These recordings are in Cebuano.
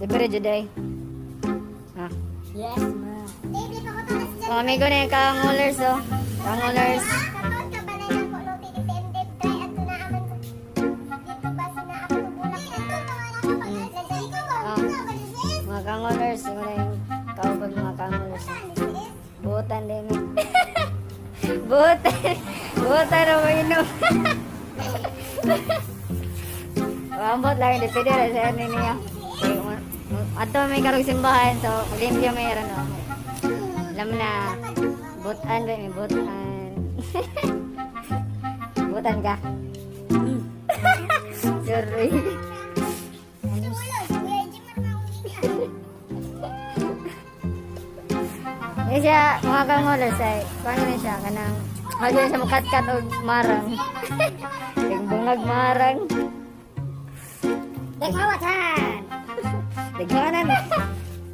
Libre jud ay. Ha. Yes, ma. Oh, amigo na yung kangolers oh. Kangolers. Oh, mga kangolers, yung na yung kauban mga kangolers. Buutan din eh. Buutan. Buutan na mainom. Ambot lang, di pwede rin sa ano niya. Okay, ato may karong simbahan, so limpyo may ano. Alam mo na, butan ba, may butan. Butan ka? Sorry. Yan siya, mga kangolers ay, paano na siya, kanang, hagyo na siya makatkat og marang. Yung bungag marang. Dagmawatan! Daghanan.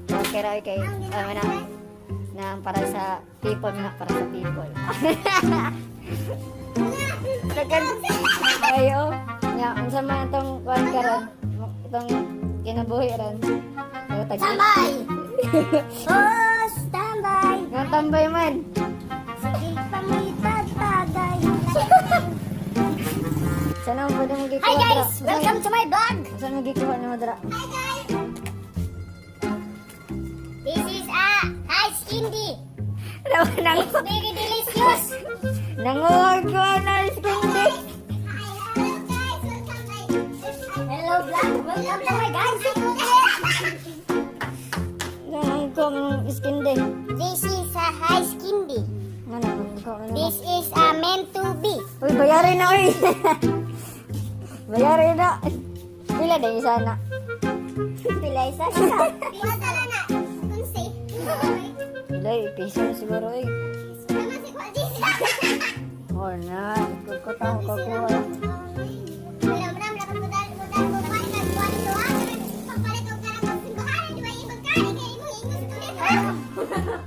Okay ra kay ano na na para sa people na para sa people. Dagan ayo. Nya unsa man itong kuan karon? Itong kinabuhi ron. So, Tambay! Oh, tambay! Nga tambay man. Sige pangitagtagay. Sana mo pwede mo gikuha Hi guys! dra? Welcome to my vlog! Saan mo gikuha nimo dra? This is a ice candy. Nang It's very delicious. Nanguha ko na candy. Hello vlog! Welcome to my guys! Nangko ng candy. This is a ice candy. Nga nangko na. This is a meant to be. Uy, bayarin na, uy. Bayarin na. Pila na isa na. Pila isa isa. Pila, piso na siguro, uy. Oh, na. Kukot ako kakuha.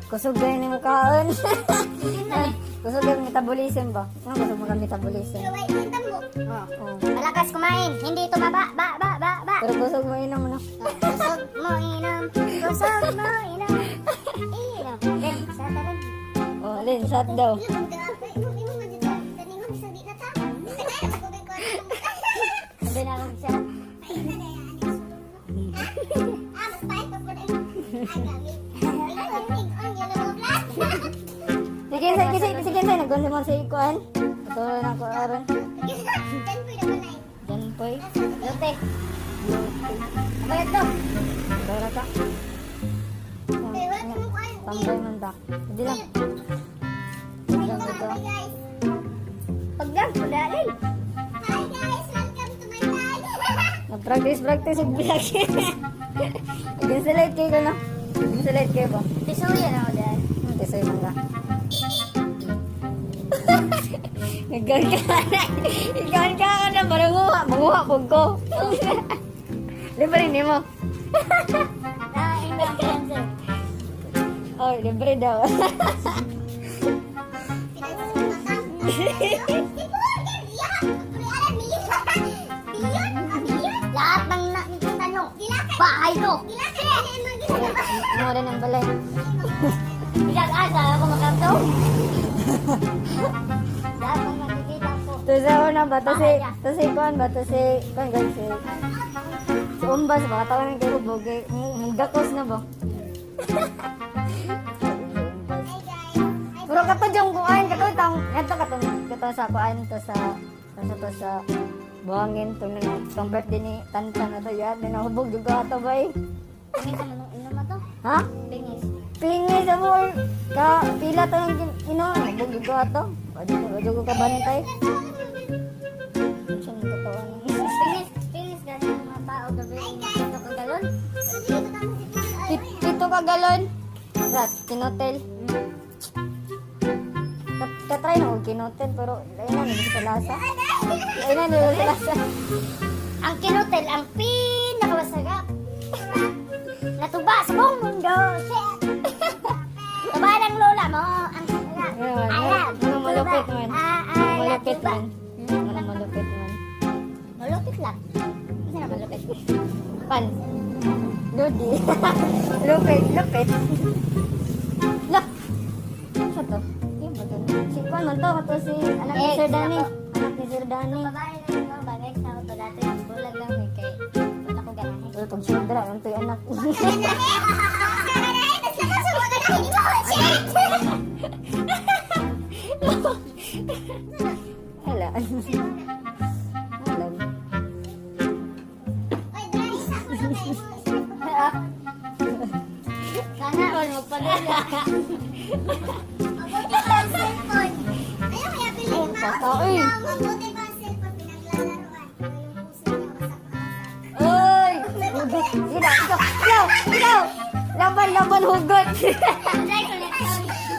Kusog gani ni mukhaan. Kusog gani metabolism ba? Ano kusog mo metabolism? Oh. Malakas kumain, hindi tumaba, ba, ba, ba, ba. Pero kusog mo inom, no? Kusog mo inom, kusog mo inom. Inom. Then, sa tanan. Oh, alin, shot daw. Sabi na lang siya. Sige, sige, sige, sige, sige, nagkunti mo sa ikuan. Ito na ko aron. Yan po. Lote. Bayad to. Dora ka. Tambay man ta. Hindi lang. Lang ito. Paglang, paglalay. Nag-practice, practice, og vlog. Against the light kayo no? Against the light kayo ba? Pisuyan ako dyan. Tisoy man ka. Naggan ka na. Naggan ka na. Manguha. Manguha po ko. Libre ni mo. Ah, ingang cancer. Oh, libre daw. Lahat ng nakikita nyo, bahay ko. Mura ng balay. Asa ako makanto. Lahat ng nakikita ko. To sa una ba? To si Kuan ba? To si Kuan guys. Si Umbas ba? Katawan ng kayo bugay. Mugakos na ba? Umbas. Pero kato diyang kuan, kato tang, kato kato kato sa kuan to sa to sa buhangin tong tong birthday ni Tantan na to yan, nahubog jud ko ato bay. Pingis naman nung inom na to. Ha? Pingis. Pingi sa boy. Ka pila to ng ino, nahubog jud ko ato. Wadyo ko ka bantay. Siya nang totoo nang. Pingis, pingis gani ang mga tao gabi. Ito ka galon. 7 ka galon. Rat, kinotel. Ka-try na og kinotel pero ayun na hindi sa lasa. Ayun na hindi sa lasa. Ang kinutel, ang pinakamasarap. Natuba sa buong mundo. Shit! Tuba ng lola mo. Ang sarap. Ano, Alam. ano malupit man? Ah, ah, Malupit tuba. man. Ano malupit man? Malupit lang. Isa na malupit. Pan. Lodi. Lupit, lupit. Lah. Sa to? Yung ba to? Si Kwan man to, kato si anak ni Eh, Sir Danny. ako. Anak ni Sir Danny. Babae na yung ba, next ako to dati. Bulag lang eh, kay wala ko ganahe. Uy, pag sudra, ano to yung anak? Wala. Wala. Sana all magpadala. Pataoy. Uy! Hugot! Sila! Ikaw! Ikaw! Ikaw! Laban! Laban! Hugot! Ikaw!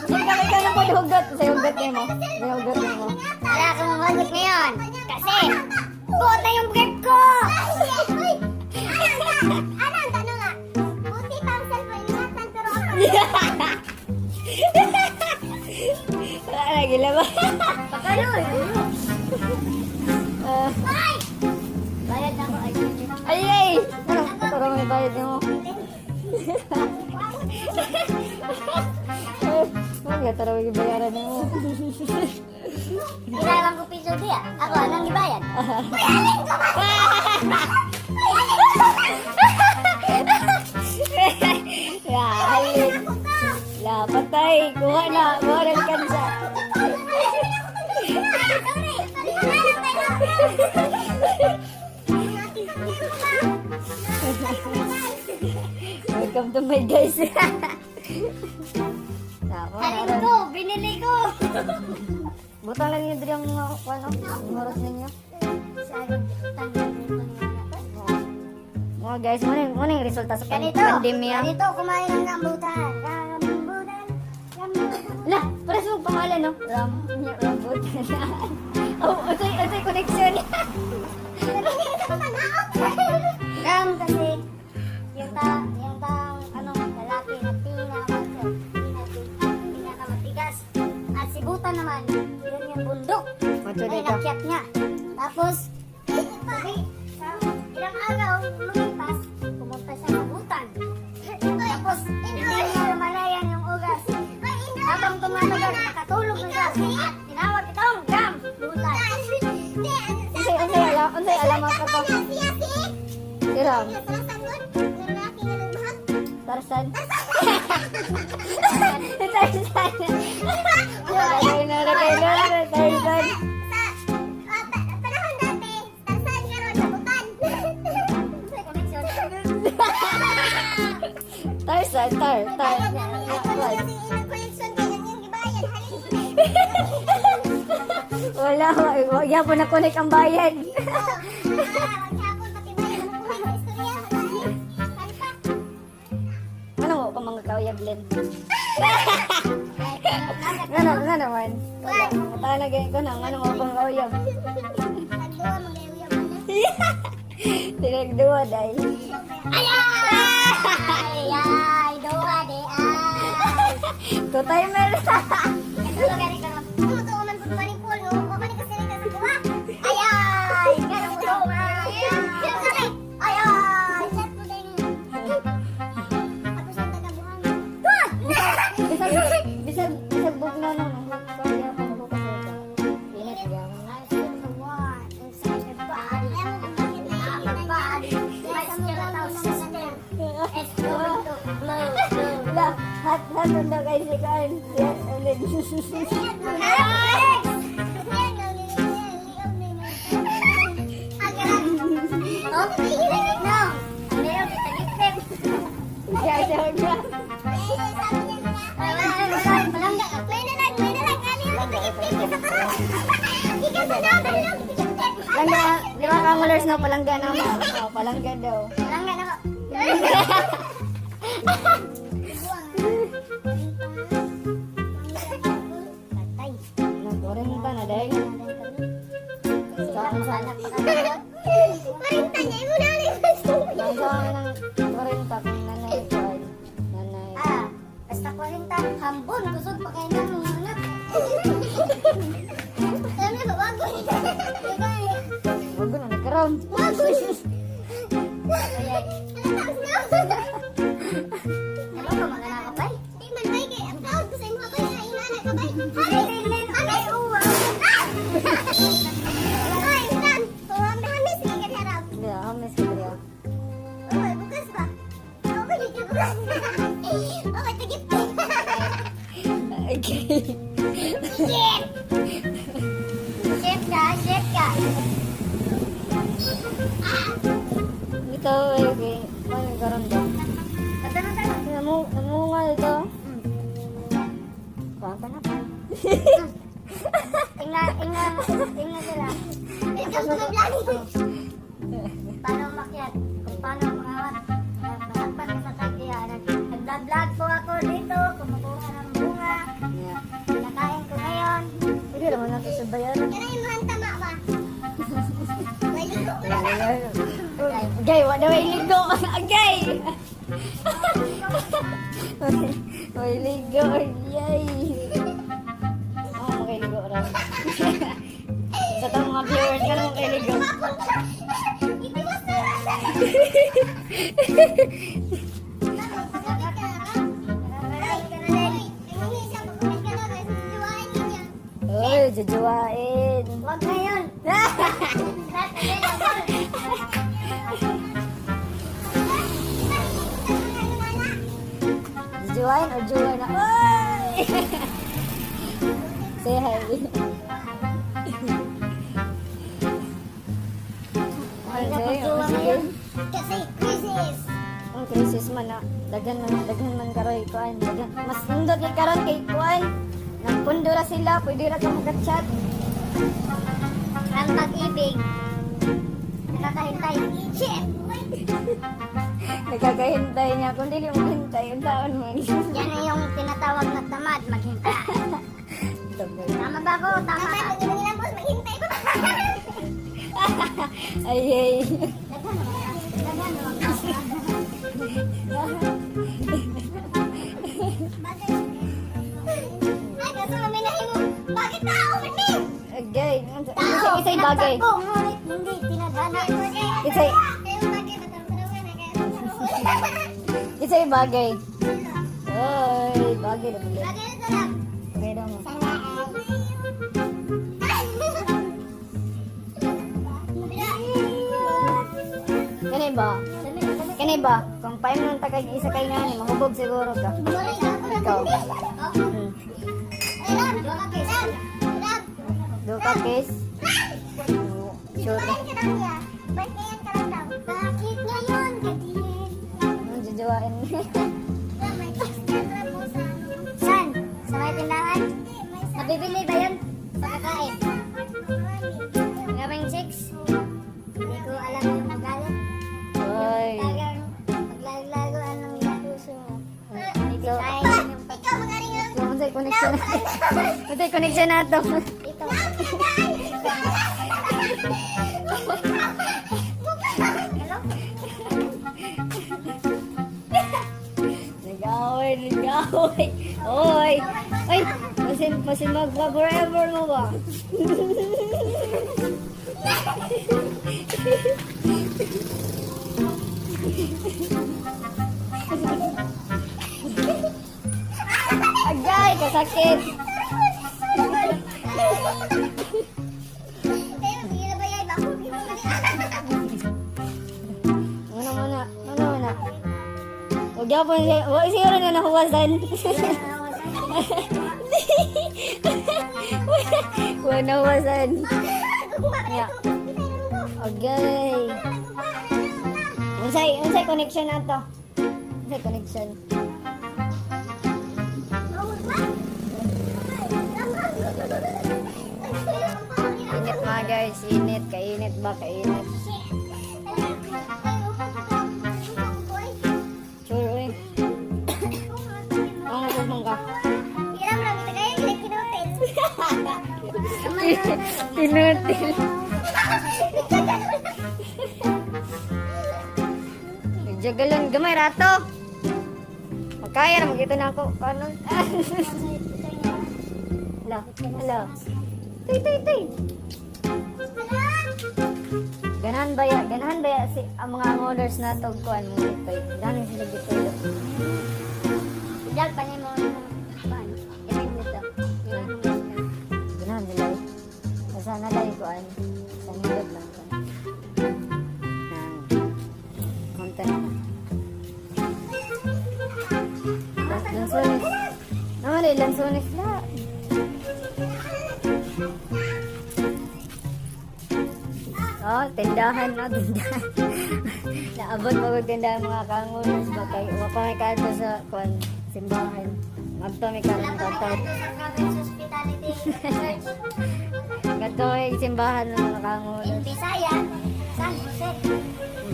Ikaw na po hugot! Sa hugot nimo. Sa hugot nimo. Wala akong mahugot ngayon. Kasi, buot na yung brief ko! Ano ang tanong nga? Buti pa ang cellphone, ingatan pero ako. Wala na, gila ba? Pakalo eh. Ah, Ay! Bayad na ako. Ay, ay! Ay! Ano? Parang may bayad nimo. Huwag ka, tara may bayaran nimo. Kailangan ko piso diya. Ako, anong ibayad? Ya, halin. La, patay. Kuha na. Kuha na kansa. Welcome to my guys. Tama. Alin ko, binili ko. Butang lang ninyo diri ang mga ano, oras ninyo. Mga guys, mo yung resulta sa Ganito, pandemya. ganito kumain ng rambutan. Rambutan, rambutan. La, para sa mong pangalan, no? Ram, Rambutan. Oh, ito connection. Ram kasi yung taong ano, lalaki na pinakamatigas. At si Butan naman, yun yung bundok. Macho Ay, dito. nakyat niya. Tapos, sabi, sa ilang araw lumipas, pumunta siya sa Butan. Tapos, hindi niya lumalayan yung oras. Habang tumatagal, nakatulog na siya. At tinawag itong Ram Butan. Unsay alam ka to? Si Ram. Tarzan. Tarzan. Tarzan na, Tarzan. Tarzan. Panahon dati, Tarzan karon sa Butan. Tarzan, tar, tar. Ako na yung ilang collection kay ang iyang gibayan. Halin. Wala, wala po na connect ang bayan. Maghapon pati bayan ang buhay sa istorya. Ano pa? Ano mo pa mga kauyab, Len? Nga nga naman. Wala, talaga ko na, ano mo pang kauyab? Nagduwa mga uyab na. Tinagduwa dahil. Ay, ay, ay, duwa di ay. Two timer. Ito gani karon. Tumutuo man pud paning pool no. Wa man kasi nita sa kuha. Ay, ay, ganun ko. Ay, ay, ay. Chat po din. Tapos ang taga-buhang. Bisag, bisag, bisag bugnaw na nang kaya pa mo kasi ito. Init ba? I feel the war inside your body. Our body, my skeletal system is going to blow, blow. La, hot, hot on daw guys, si Kaan. Yan, ulit. Oh, no. Ang meron kita gitip. Siya, siya, siya. Palangga, di ba kamulers no? Palangga na mo. Oh, palangga daw. Palangga na ko. Patay. Nagkurenta na dahil. Ang sa akin ng 40 kung nanay ko ay nanay. Ah, basta 40, hambon, kusog pa kayo ng mga anak. Huwag na nagkaroon. Ay, ay. Okay, tigit. Okay. Tigit! Chef ka, chef ka. Ito, okay. Ano karon ba? Patano tayo. Namunga ito. Kuha ka na. Tingnan, tingnan, tingnan sila. Welcome to my vlog. Paano umakyat, kung paano umawat. Masakpan ka sa kagya. Nag-vlog po ako dito, kumukuha ng bunga. Yeah. Nakain ko ngayon. Pwede naman natin sa bayaran. Kana yung mga tama ba? Maligo ko na. Gay, wala may ligo. Agay! May ligo. Yay! Oh, makiligo ra. Sa tong mga viewers, ka naman makiligo. Itiwas na lang. Ay, ay, ay, siya, pag-comment ka na, guys. Jujuwain niya. Uy, jujuwain. Huwag ngayon. Not available. Jujuwain or juwa na? Uy! Say hi. Mahirap magjowa ngayon. Kasi crisis. Ang crisis man na daghan man karoy kuan, daghan mas nindot kay karon kay kuan, nagpundo ra sila, pwede ra ka maka-chat. Ang pag-ibig, nakakahintay. Shit! Nagkakahintay niya kung dili mo hintay unsaon man. Yan ay yung tinatawag na tamad, maghintay. Tama ba ako? Tama. Tama, pag ilang boss, maghintay ko. Ay ay. Daghan naman. Daghan naman. Ay, kaso may nahimo. Bakit tao man ni? Agay, isay isay bagay. Tinagpo, ngunit hindi tinadhana. Isay Kaya bagay, matarong-tarungan na kaya. Isay bagay. Oy, bagay na bili. Bagay na sarap. Bagay daw mo. Kani ba? Kani ba? Kung paimnon ta kay isa kay ngani, mahubog siguro ka. Ikaw. Do ka case? Sure. Bakit ngayon, gatin? Ang jujuwain. San? Sa may tindahan? Nabibili ba yun? Sa kakain? Maraming chicks? Hindi ko alam yung ugali. Oy. Talagang paglaglago anong puso mo. So, Ay, yung Ikaw, magaling lang. so unsay connection? Unsay connection nato? ito. Hello? Nag-away, nag-away. Oy. Oy, masin masin magba forever mo ba? Agay, kasakit. Pero, sige na ba yan? Bako, Muna muna, muna muna. Huwag yapon siya, huwag siguro na nahuwasan. Wala nahuwasan. Yeah. Okay. Unsay connection nato? Unsay connection? Init mga guys, init, kainit ba, kainit. Sure, uy. Ang nagugmong ka. Tinutil. Medyo galon, gamay rato. Magkaya na, magkita na ako. Paano? Hala, hala. Tuy, tuy, tuy. Ganahan ba ya si ang mga angolers na tog kuan mo itoy. Ganahan sila dito. Diyan, panay mo. Paano? Imig nito. Ganahan mo sila. Ganahan nila eh. Basta na lang kuan. Sa nindot lang kuan. Nang content na. na lansones na. Oh, tindahan na, tindahan. Naabot mo kog tindahan, mga kangulos ba, kay wa pa may kadto sa kuan simbahan. Ngadto mi karon Wala pa kadto. may sa Province Hospitality Church. Kadto may simbahan ng mga In kangulos. Bisaya, San Jose.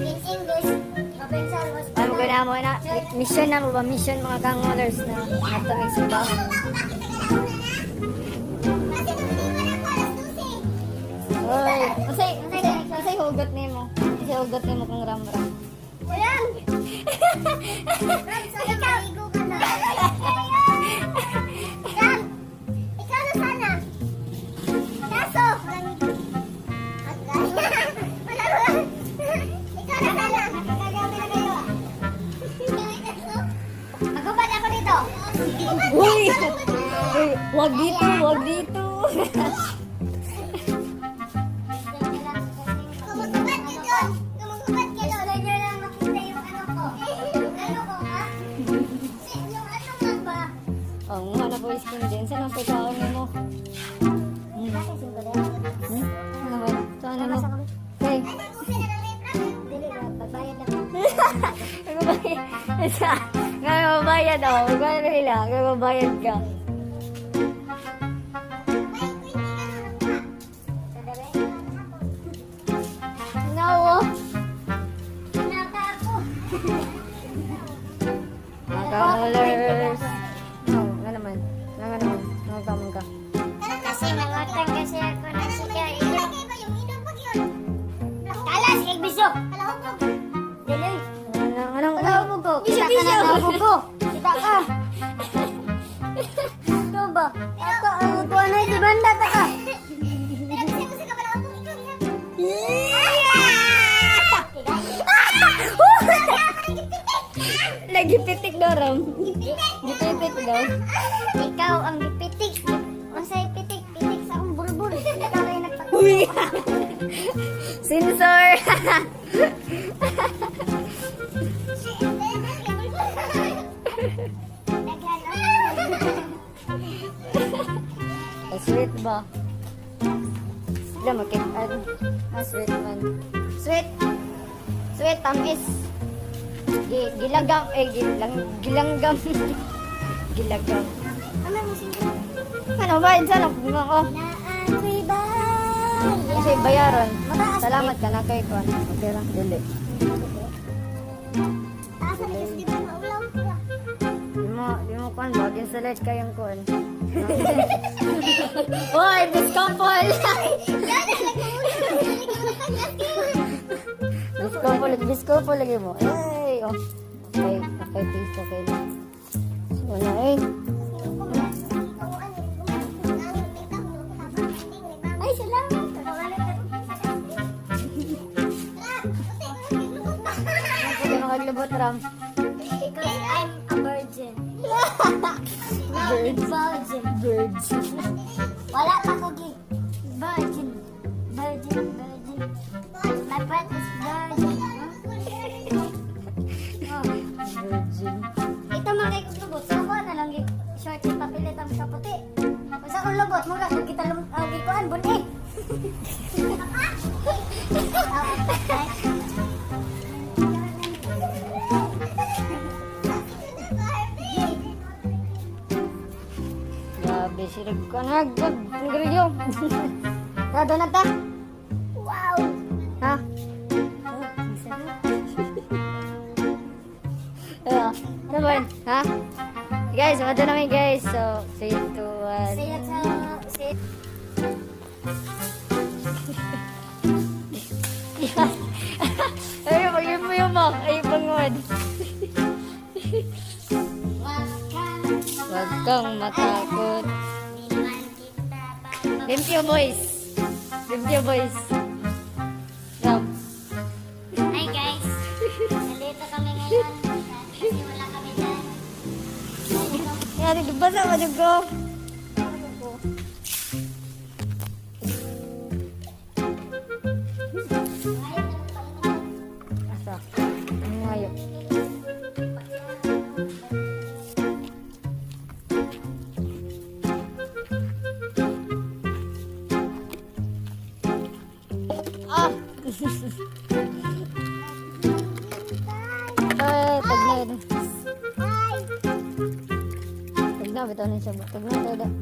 In English, Provincial Ay mo Hospital. na mo na mission na mo ba, mission, mga kangulers, na ngadto may simbahan. Kasi nung hindi pa na ako alas 12. Oy, unsay hugot nimo? Unsay hugot nimo kang ramram? Walang! Ram, sana maligo ka na. Ram, ikaw na sana. Kaso, walang wala, wala. Ikaw na sana. Kagami na kayo. Magubad ako dito. Uy! Uy, wag dito, wag dito. Kumagubad ka doon. Kumagubad ka doon. Gusto nyo lang makita yung ano ko. Yung ano ko, ha? Yung ano nga ba? Oh, nga na po skin din. Saan ang pagkaon nimo? Bakit singko din? Hmm? Ano ba? Saan ano? Hey. Ay, nag-uwi na lang may problem. Dili ba? Pagbayad lang. Nagbabayad. Sa, nga mabayad oh. Magbayad na sila. Nga mabayad ka. Ay, kung hindi ka na nakuha. Sa gabi? No. Oh. Naka ako. Mga kangulers. Oh, nga naman. Nga nga naman. Nga ka. Kasi mangutang kasi ako ng sigarilyo. Ay, kay ba yung inom pag yun? Kalas, kay biso. Kalahubog. Dili. Anong, anong, Kalahubog ko. Biso, Kita ka na biso. kalahubog ko. Kita ka. Ito ba? Ako ang utuan na ito. Banda ta ka. Pero kasi kung sa kabalahubog, ikaw yan. Lagi pitik daw, Ram. Gipitik daw. Ikaw ang gipitik. Unsay pitik? Pitik sa akong bulbul. Ikaw rin nagpatuloy. Uy! Sensor! Sweet ba? Sila makitaan. Ah, sweet man. Sweet! Sweet, tamis. Gilagam, eh, gilanggam. Gilagam. Ano mo singko? Ano ba? Insan ako nga ko. Naako'y bayan. Kasi bayaran. Mataas. Salamat ka na kay Kwan. Okay lang, dili. Taas na kasi di ba maulaw ka? Di mo Kwan, bagay sa light kayang Kwan. Hoy, biskopol! Biskopol, biskopol lagi mo. Ay, oh. Okay, please, okay lang. So, na eh. Ay, salamat. Hindi makaglubot, Ram. Because I'm a virgin. Birds. Virgin. Birds. Wala pa ko gi. Virgin. Virgin, virgin. My friend is virgin. Oh. Virgin. Ito mga kay kong lubot. Sa ako na lang gi short yung papilit ang kaputi. Kung sa akong lubot, mura kung kita lum gikuan buni. Grabe, sirag ka na. Gag, ang. Rado na ta? Wow! Ha? Oh, ang sarap. Ano? Ano ba? Ha? Guys, mado namin, guys. So, 3, 2, 1. See you sa see Ay, pag mo yung mak. Ay, pangod. Wag Huwag kang kang matakot. Di man kita pa- Limpyo, boys. Limpyo, boys. Ram. Hi guys! Nandito kami ngayon kasi wala kami dyan. Yan, nagbasa ka ko. Asa? Ang ngayo. tayo doon. Hi. Tugnaw, bitaw na siya. Tugnaw tayo doon.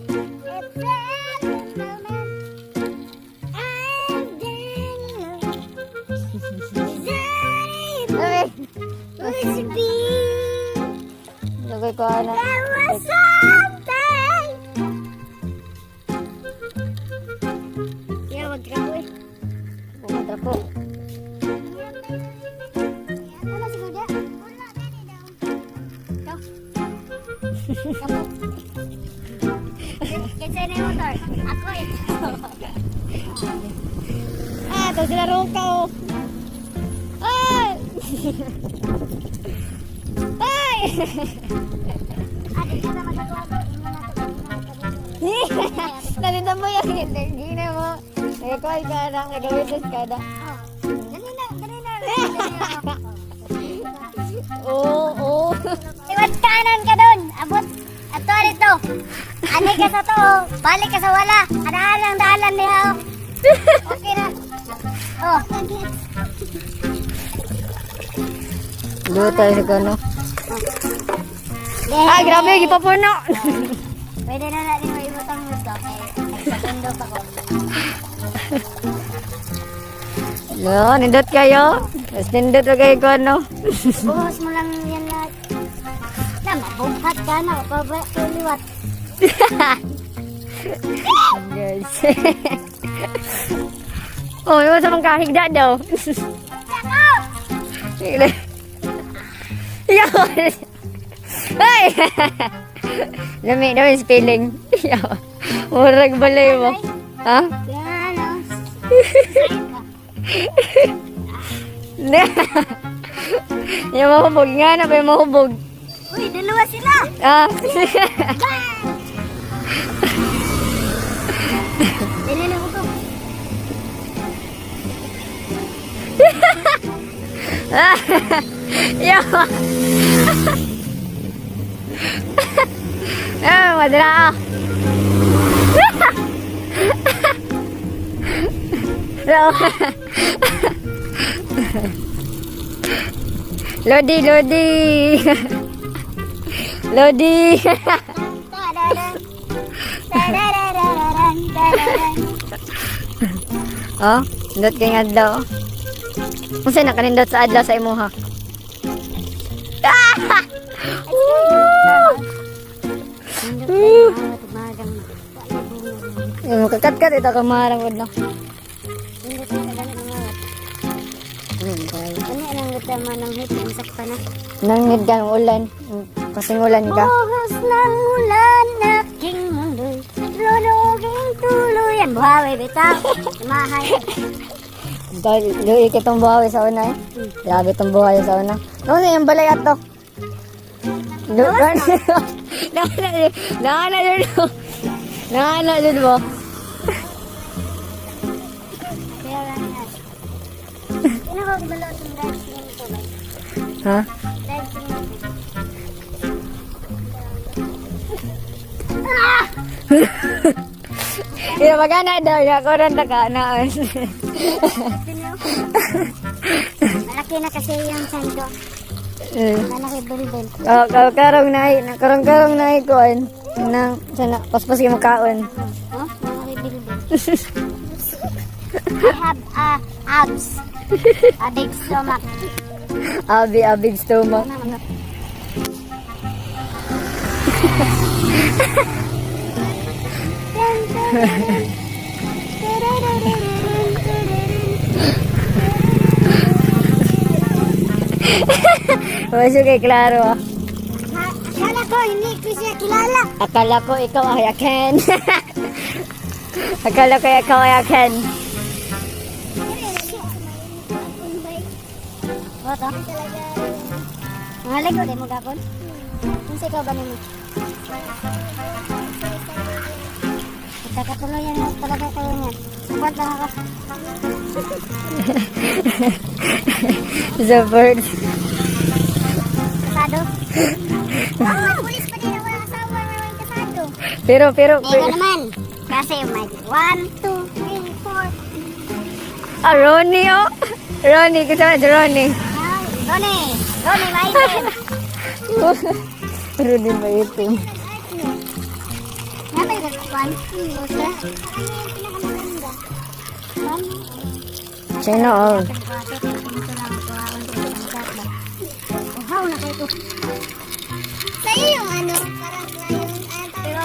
It's at the moment I'm down low. Okay. Would be Lagay ko ana. there was something. Kaya magtrapo eh. Pumunta po. Wala siguro dia. Wala, dali daw. Ikaw. Kapo. Kinsa na yung motor? Ako eh. Ah, ito sila Roka oh. Ay! Ay! Ah, di ka na magagawa ko. Imo na to. Imo na to. Nalita mo yan. Hindi na mo. Nagkakuha ka na. Nagawitness ka na. Oh. Dali na, dali na. Dali na. Oo, oo. Iwat kanan ka doon. Abot. Ato dito. Ani ka sa to. Balik ka sa wala. Adalan dalan niya. Oh. Okay na. Oh. Luto tayo sa gano. Ah, grabe. Gipapuno. Pwede na natin mo ibutang mo to. Kay nagpatundo pa ko. No, nindot kayo. Mas nindot pa kayo ko ano. Buhos mo lang yan lahat. Na, mabughat ka na. Pabaliwat. Guys. Oh, yung sa mga kahigda daw. Yo! Ay! Lami, lami spelling. Yo. Murag balay mo. Ha? Yan, oh. Yung mahubog nga na pa yung mahubog. Uy, dalawa sila. Ah. Dali na ko. Yo. Ah, madra ah. No. Lodi, Lodi. Lodi. Tararan. Tararararan, tararan. Oh, nindot kay nga adlaw. Unsa na kanindot sa adlaw sa imuha? Ah! Woo! Nindot kayo, mga tumagang. Wala bunga. Yung kakatkat ito kamarang gud no. Nindot kayo, tagal ng mga. Ano ang gutama ng hit? Ang sakpa na. Nangid ka ng ulan. Kasing ulan ka. Buhos ng ulan, aking mundo'y luluging tuluyan. Buhawi, bitaw. Mahay. Dahil luwi kitong buhawi sa una eh. Grabe itong buhawi sa una. Noon na yung balay ato. Nakana nakana yun mo. Nakana yun mo. Kaya lang yan. Sino ko gumalaw itong live stream ko ba? Ha? Live stream ko. Ila magana daw ya koran ta ka naon. Malaki na kasi yung chan ko. Malaki bulbul. Oh, karong nay, karong karong nay kuan. Nang sana paspas kay makaon. Oh, malaki bulbul. I have abs. A big stomach. Abi, a big stomach. Ano, ano? Wala kay klaro ah. Akala ko hindi ko siya kilala. Akala ko ikaw ay akin. Akala ko ikaw ay akin. What ah? Mga ligo, di mo gapon? Kung ikaw ba nimo? Pagkakatuloyan na talaga kayo niyan. Support lang ako. The bird. Kasado? Ah, pulis pa din ako ng asawa na walang kasado. Pero, pero, Mega pero. naman. Kasi may 1, 2, 3, 4. Ah, Ronnie, oh. Ronnie, kasama si Ronnie. Ah, Ronnie! Ronnie, maitim! Rudy maitim. Nga ba yung nagkuhan? Poster? Sino oh? Uhaw na kayo to. Sa'yo yung ano, parang ngayon, ano Pero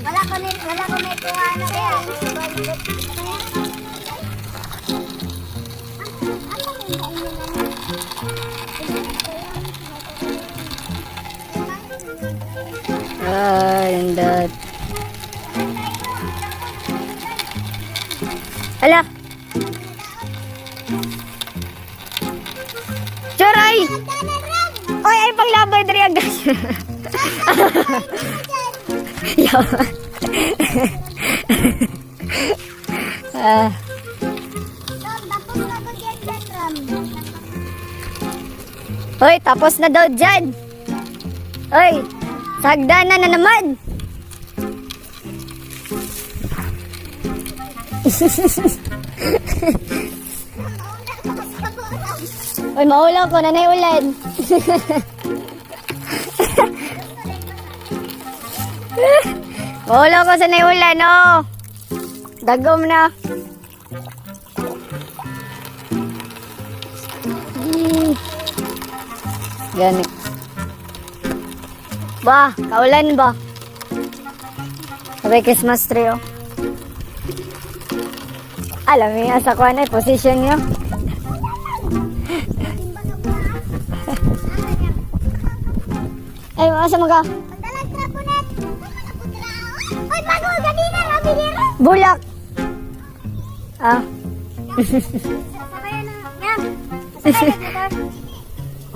wala ko may kuha na kaya. Ah, that. Ala! Churay! Oy, ay panglabay diri agas. Yaw. Ah, Tapos na ko dyan dyan, Ram. hoy, tapos na daw dyan. Hoy, sagdana na naman. Oy, maulaw ko, nanay ulan. Maulaw ko sa nay ulan, oh. Dagom na. Gani. Ba, kaulan ba? Sabay Christmas tree, oh. Alam niya sa kuan ay position niyo. Ay, asa man ka? Pagdalag trapo net. Uy, bago ganina, Rabi Nero. Bulak. Ah, Sabay na. Yan. Sabay na motor.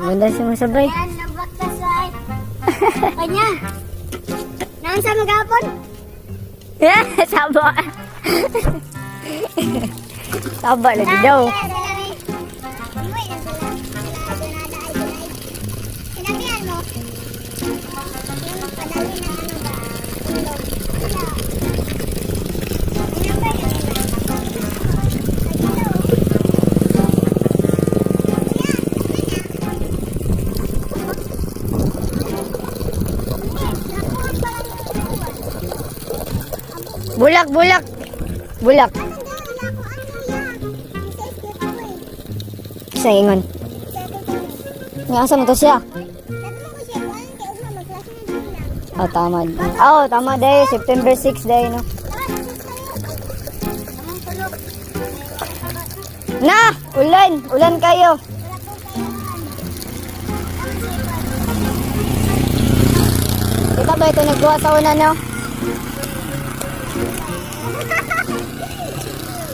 ganda siya mo sabay. Yan, nagbaktas ay. Kanya. Naan sa magapon? Yeah, saba. Saba lagi daw. Sinabihan mo, yung padali ng ano ba, ilog. Wala. Sinabihan mo. Bulak, bulak. Bulak. Sa ingon. Nga asa mo to siya? Oh, tama. Oh, tama day. September 6 day, no? Na! Ulan! Ulan kayo! Kita ba ito naggawa sa una, no?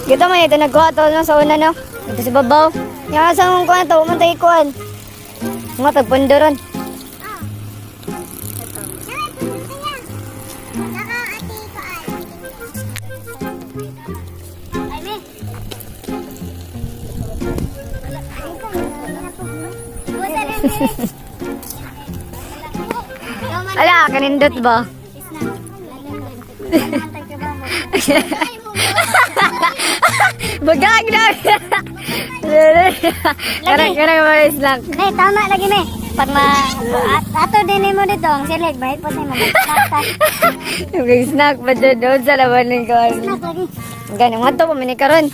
Kita mo ito naggawa to, no? Sa una, no? Ito sa babaw. Yung asa mong kuhan to, umantay kuhan. Mga tagpunduron. Ay, me. Ala, kanindot ba? Bagag na! Karang, karang mga snack. Me, tama lagi me. Pag ma ato din mo dito ang silig, mahit po sa imo. Magkakta. Yung snack pa dyan doon sa laban ng kuhan. Snack lagi. Ganun, nga to, pamini karon.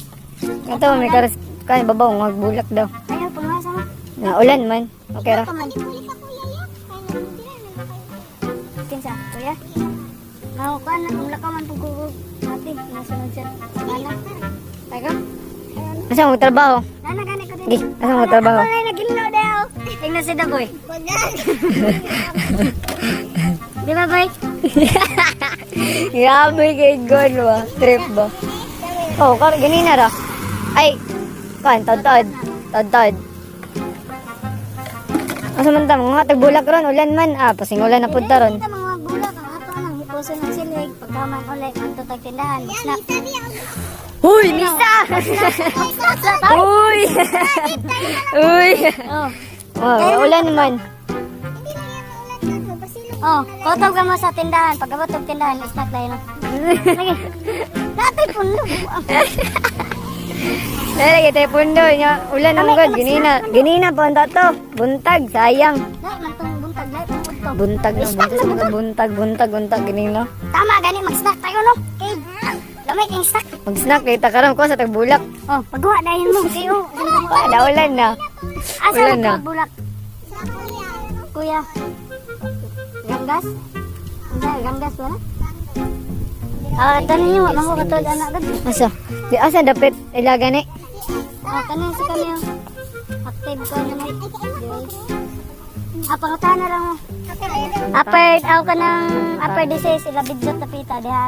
Nga to, pamini karon. Kan, babaw, magbulak daw. Ayaw pangasa mo. Na, ulan man. Okay ra. Kinsa, kuya? Mahukuan na kung lakaw man pugugog. Ate, nasunod siya. Ana. Taga? Asa mo trabaho? Nana gani ko din. Di, asa mo trabaho? Ako na nagilno daw. Tingnan si Daboy. Di ba, boy? Grabe kay God ba? Trip ba? Oh, kar ganina ra. Ay, kan tadtad. Tadtad. Asa man ta mga tagbulak ron, ulan man. Ah, pasingulan na pud ta ron. Kita mga bulak ang ato nang hipuson ng silig pagkaman ulit adto tag tindahan. Snack. Huy, misa. Uy. Uy. Oh. Oh, ulan man. Oh, kotog ka mo sa tindahan. Pagkabot og tindahan, snack tayo no. Lagi. Natay puno. Dali kita pundo nya ulan ang god ginina. Ginina po ang tato. Buntag sayang. Dai man tong buntag, dai tong udto. Buntag na buntag mga buntag buntag buntag ginina. Tama gani mag-snack tayo no. Kay lamay kay snack. Mag-snack kita karon ko sa tagbulak. Oh, pagguha dayon mo kayo. Wala ulan na. Asa Ulan na na. bulak? Kuya. Ganggas? Unsa ganggas wala? Ah, tanin niyo mango katod anak gud. Asa? Di asa dapit ilaga ni. Ah, kanin sa kanyo. Active ko naman. Ah, pangutahan na lang mo. Upper, aw ka ng upper disease, ila bidyot na pita, diha.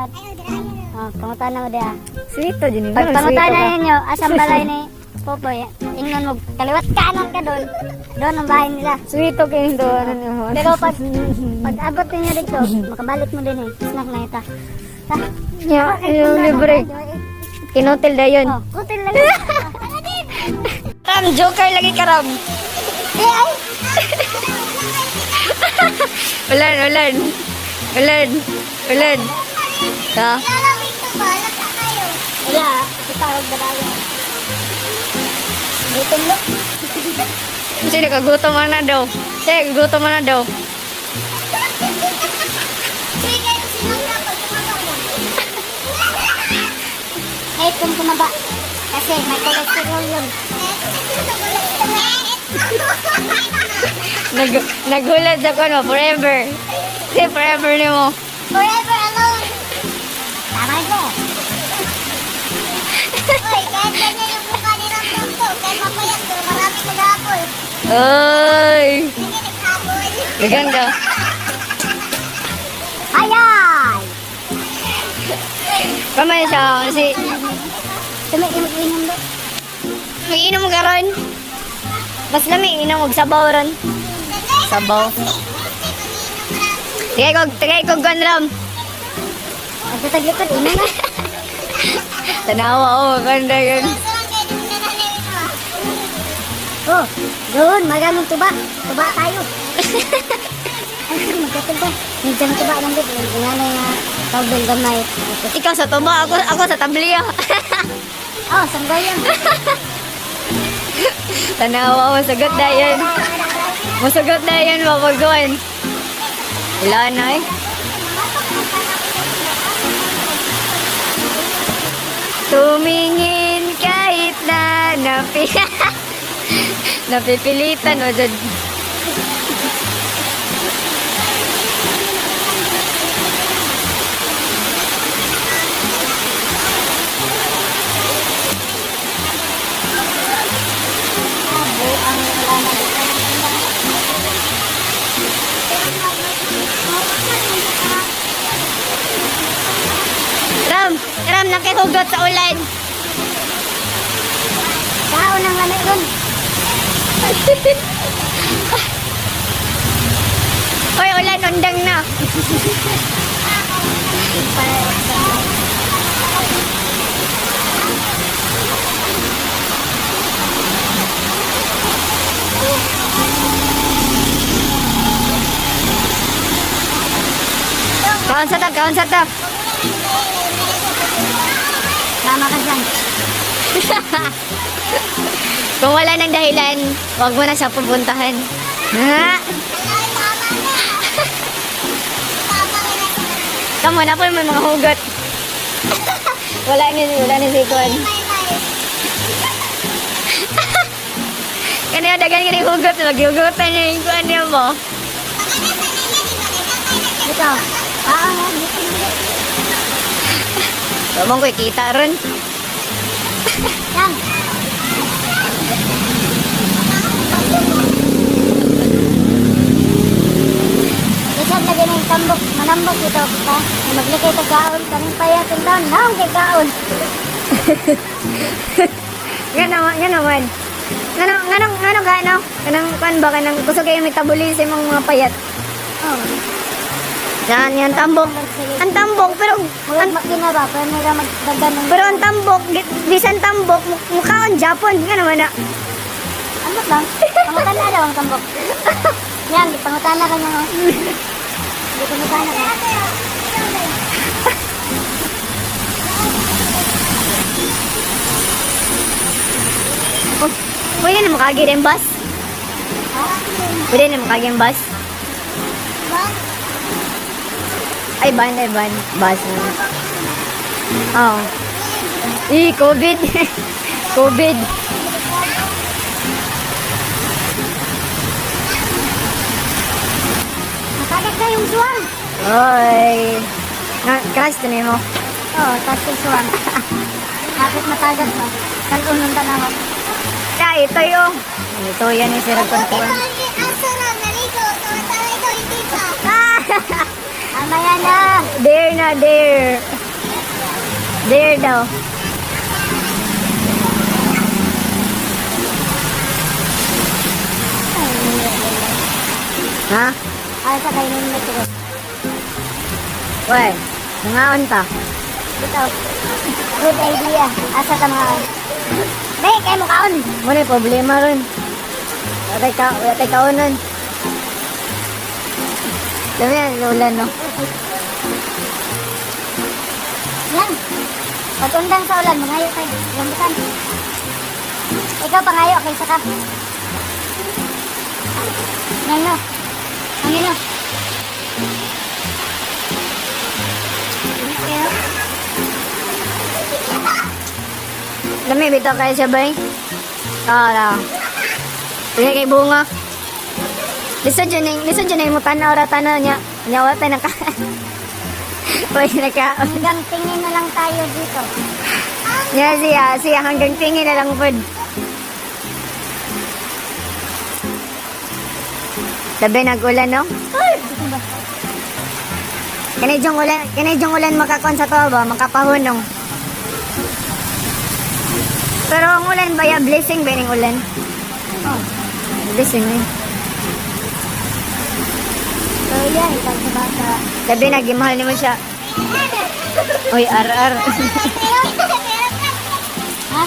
Oh, pangutahan na mo diha. Sweet to din. Pag pangutahan na ninyo, asang balay ni Popoy, ingnon mo, kaliwat kanan ka doon. Doon ang bahay nila. Sweet to kay to ano nimo. Pero pag abot ninyo dito, makabalik mo din eh. Snack na ita. Ta. Nya, yung libre. Kinotel dayon. Oh, kutil lang. Ram joker lagi karam. Ulan, ulan. Ulan. Ulan. Ta. Wala, kita og dalawa. Gutom lo. Kasi nakagutom na daw. Kasi nakagutom na daw. Ay, kung tumaba. Kasi may cholesterol yun. Nagulat sa kono forever. Kasi forever nimo. Forever alone. Tama siya. Uy, kahit ganyan yung mukha ni Ramdam to, kahit mapayat to, marami naghabol. Oy. Sige, naghabol. Dagan ka. Ayay! Kamay siya si Tumiinom do. Mag-inom ka ron. Mas lami inom og sabaw ron. Sabaw. Tagay kog kuan ram. Ang tataglikod, ina na. Tanawa oh, ganda yun. Oh, doon, maraming tuba. Tuba tayo. Ay, sige, magkatuba. Medyo tuba lang dito. Yung nanay nga, tawag doon gamay. Ikaw sa tuba, ako sa tabliya. Oh, sanggol yun. Tanawa masagot na yun. Masagot na yun, mapagkuhan. Wala na eh. Tumingin kahit na napipilitan o dyan. Ram, Ram, nakihugot sa ulan. Kaon ang lamig doon. Hoy, ulan, undang na. Kaon sa ta, kaon sa ta. Tama ka dyan. Kung wala ng dahilan, wag mo na siya pupuntahan. Ha? Tama na po may mga hugot. Wala ni si Kwan. Kani dagan kani hugot, maghugotan niya yung kuan niya mo. Dito. Ah, nga, dito. Lamang ko'y kita ron. Yan. Bisan lagi na yung tambok, manambok dito ka. Maglagay ta kaon, kaning payat ang taon, naong kay kaon. Nga naman, nga naman. Ngano, ngano, ngano ka, ano? Kanang kuan ba, kanang kusog kayo metabolism ang mga payat. Oh, Yan, yan, tambok. Ang tambok, pero, murag makina ba, pero nila magdagan ng pero ang tambok, bisan tambok, mukhaon Japon. Nga naman na. Ambot lang. Pangutana daw ang tambok. Yan, pangutana ka niya. oh. Di pangutana ka. Pwede na makagi rin bus? Pwede na makagi ang bus? Ay, van, ay, van. Bus na. Oo. Eh, COVID. COVID. Makagat na yung suwang. Oy. Na, crush to mo. Oo, oh, tas yung suwang. Bakit matagat ba? Kalun ng tanaw. Kaya ito yung. Ito yan yung sirap Okay, ko. aso na, naligo. Samantala ikaw, hindi pa. Mamaya na. Dare na, dare. Dare daw. Ha? Ay, sa kayo nung nagturos. Uy, nangaon ta. Ito. Good idea. Asa ka mga. Bay, kayo mo kaon. Muna yung problema ron. Wala tayo kaonon. Dami yan, ulan, no? Yan. Pag undang sa ulan, mangayo tayo. Lambutan. Ikaw pangayo, kaysa ka. Yan no. Ang ino. Kaya, Dami, bitaw kayo siya, bay. Ah, na. Pwede kay bunga. Lisod dyan yung tanaw ra tanaw niya. Niya, wala tayo naka. Pwede naka. hanggang tingin na lang tayo dito. Niya siya, siya hanggang tingin na lang pod. Sabi nag-ulan, no? Kanay jong ulan makakuan sa to ba, makapahunong. Pero ang ulan ba ya blessing ba ning ulan? Oh. Blessing eh. So yan, ikaw sa bata. Sabi na gimahal nimo siya. Oy, ar ar. Ha?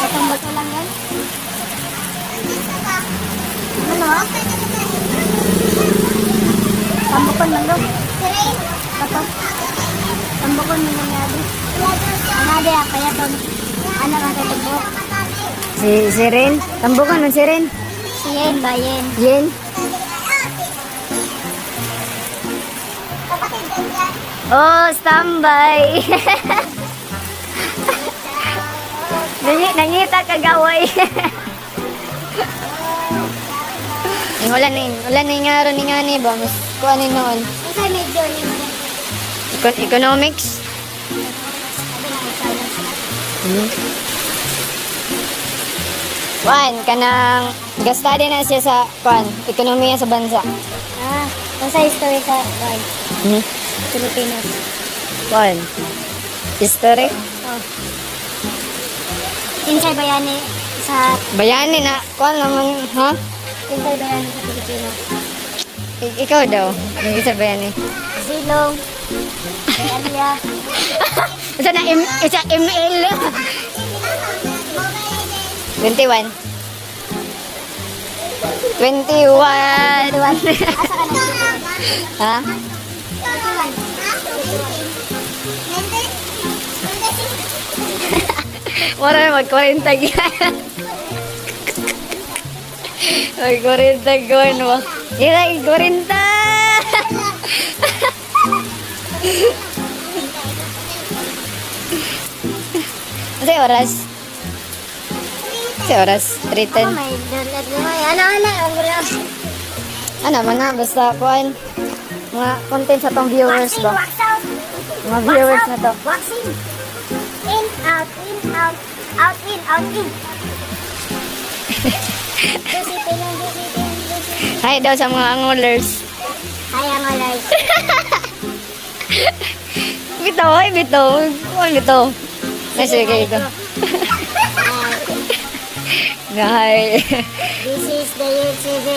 Itong bato lang yan? Ano? Tambukon man daw. Bato. Tambukon man lang yadi. Ano di ah, kaya to. Ano ang katugbo? Si si Ren, tambukan man si Ren. Si Yen ba Yen? Yen. Oh, standby. Nangita kagaway. Eh, wala na yung araw ni nga ni ba? Mas kuha ni noon. Unsay medyo ni mo? Economics. Sabi na science. Kuan, kanang gastady na siya sa kuan, ekonomiya sa bansa. Ah, unsay history sa kuan, Pilipinas? Kuan. History. Oh. Kinsay bayani sa Bayani na, kuan naman, ha? kinsay bayani sa Pilipinas? Ikaw daw. Yung isa bayani. Silong, Alia, Isa na M, isa ML. 21. 21. Asa ka na? Ha? Wala na mag-40 yan. Mag-40 gawin mo. Ira, 40! Ano oras? Sa oras? 3:10. Oh my God, ano, ano, ang gulo. Ano man na, basta kuan. Mga content sa tong viewers Waxing, ba? wax out. Mga viewers na to. Waxing. In, out, in, out. Out, in, out, in. Lucy, pinong, Lucy, pinong, Lucy. Hi daw sa mga angolers. Hi, ang olay. Bitaw, ay bitaw. Kuan bitaw. Ay, sige ito. Hi. This is the year TV.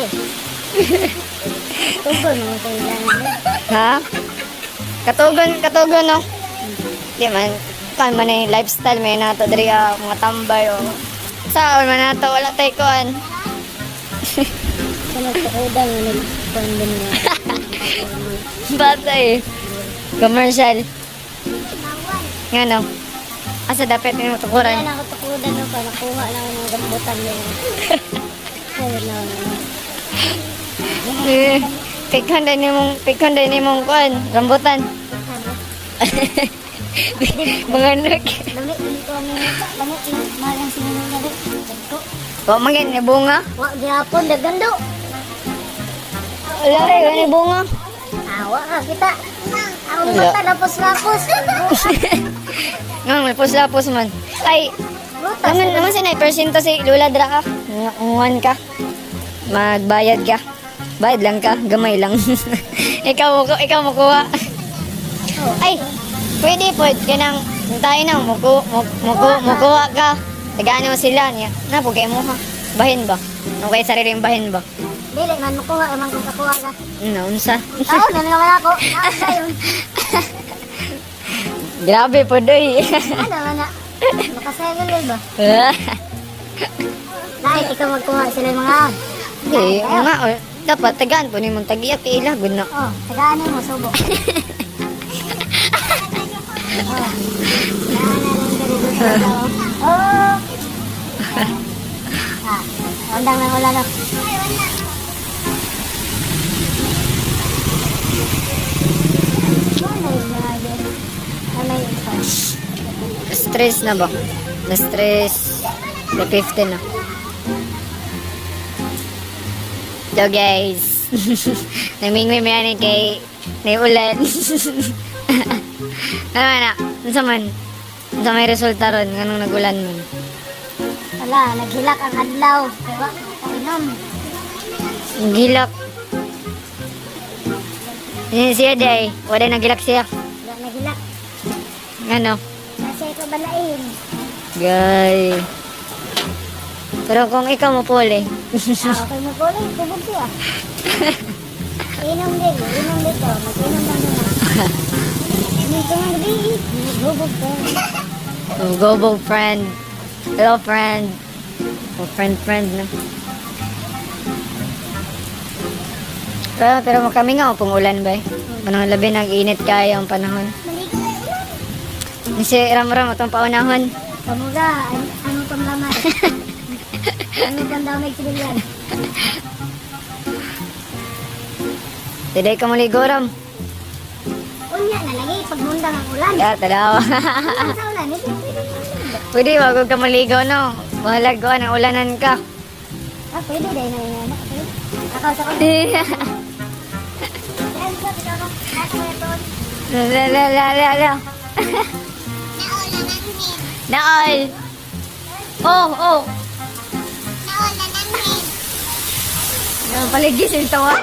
Tungkol mo tayo lang. Ha? Katugon, katugon no? Di man, kan man ay lifestyle may nato diri ah, mga tambay o. Saan man nato wala tay kuan. Sa nagtukudan, nagpandun na. Bata eh. Commercial. Nga no. Asa dapat nimo tukuran? Wala na ako tukudan no, pa nakuha na ako ng rambutan yun. Ayun na ako. Eh, pikon din nimong kuan, rambutan. Mga anak. Lami, hindi ko ang minita. Lami, mahal ang sinunod na rin. Dagko. Wa man gani bunga. Wa gihapon, dagando. Wala eh, gani bunga. Awa ka kita. Ang Wala. mata lapos-lapos. Nga lapos-lapos man. Ay, Butas. naman naman sa persyento si Lula dra ka. Ungan ka. Magbayad ka. Bayad lang ka, gamay lang. Ikaw mo kuha. Ay, pwede po kanang tayo na mukuha ka. Tagaan mo sila niya. Na po kay mo ha. Bahin ba? Ano kay sariling bahin ba? Dili man makuha man kung kakuha ka. No, unsa? Tao na naman ako. Tao na yun. Grabe po doy. Ano man na? Makasayang ba? Dahil ikaw magkuha sila yung mga. Hindi, nga, oh, dapat tagaan po nimong tagiyak ila gud na. Oh, tagaan mo subo. Oh. Tagaan na lang ganito. Oh. Ah, undang na wala na. Wala yung mga dyan. Ano yung isa? Stress na ba? Na-stress. Na 15 na. So guys, namingwi may ani kay may ulan. Ano man na? Unsa man? Unsa may resulta ron nganong nagulan man? Wala, naghilak ang adlaw. Kaya, inom. Gilak. Yun siya day. Wala nagilak siya. Wala naghilak. Ngano? Nasa ikaw balain. Gay. Pero kung ikaw mo puli. Ah, okay mo po ulit. Tubog siya. Inom din. Inom dito. Mag-inom lang din. Dito ng gabi. Gubog ko. Oh, go go friend. Hello friend. Oh, friend friend na. Pero kami nga kung ulan ba eh. Panahon labi nag-init kayo ang panahon. Maligo tayo ulan. Si Ram Ram atong paunahon. Kamuga, ano pang lamay? Ano pang damay sibilyan? Today ka muli Ram. Unya na lagi pagmundang ang ulan. Ya, tadaw. Ulan sa ulan, hindi pwede na ulan. Pwede wag ka maligo no. Bahalag ko ang ulanan ka. Ah, pwede dahil na yun. Pwede. Ako sa ko. Ayan, sa ko. Nasa ko ito. La la la la la. Naol na nanhin. Naol. Oh, oh. Naol na nanhin. Paligis yung tawa.